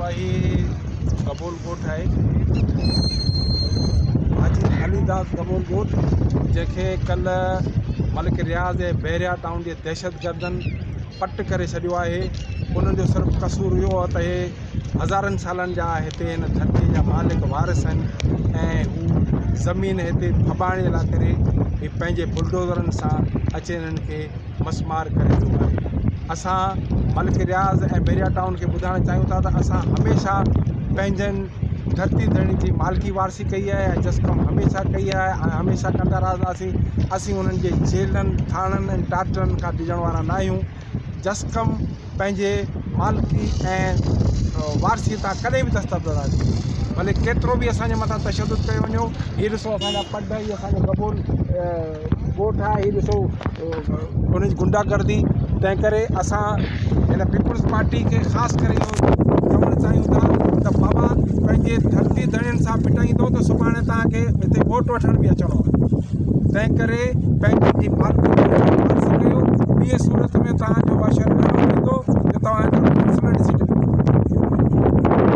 بابا هي گبول ڳوٺ آهي حاجي علي داد گبول ڳوٺ جنهن کي ڪلهه ملڪ رياض ۽ بحريا ٽائون جي دهشتگردن پٽ ڪري ڇڏيو آهي. انهن جو صرف قصور اهو آهي ته اهي هزارن سالن جا هتي هن ڌرتي جا مالڪ وارث آهن ۽ هو زمين هتي ڦٻائڻ جي لاء ڪري هي پنهنجي بلڊوزرن سان اچي هنن کي مسمار ڪري ويو آهي. اسان ملڪ رياض ۽ بحريا ٽائون کي ٻڌائڻ چاهيون ٿا ته اسان هميشه پنهنجن ڌرتي ڌڻي جي مالڪي وارثي ڪئي آهي ۽ جسقم هميشه ڪئي آهي ۽ هميشه ڪندا رهنداسين. اسين انهن جي جيلن، ٿاڻن ۽ ٽارچرن کان ڊڄڻ وارا نه آهيون. جسقم پنهنجي مالڪي ۽ وارثي تان ڪڏهن به دستبردار نه ٿيندي. ڀلي ڪيترو به اسان جي مٿان تشدد ڪيو وڃو. هي ڏسو اسان جا پڊ، هي اسان جو گبول ڳوٺ آهي، هي ڏسو انهن جي غنڊا گردي. تنهن ڪري اسان هن پيپلز پارٽي کي خاص ڪري اهو چوڻ چاهيون ٿا ته بابا پنهنجي ڌرتي ڌڻين سان ڦٽائيندو ته سڀاڻي توهان کي هتي ووٽ وٺڻ به اچڻو آهي. تنهن ڪري پنهنجي جي مالڪي ڪيو ٻي صورت ۾ توهان جو حشر اهڙو ٿيندو جو توهان جو.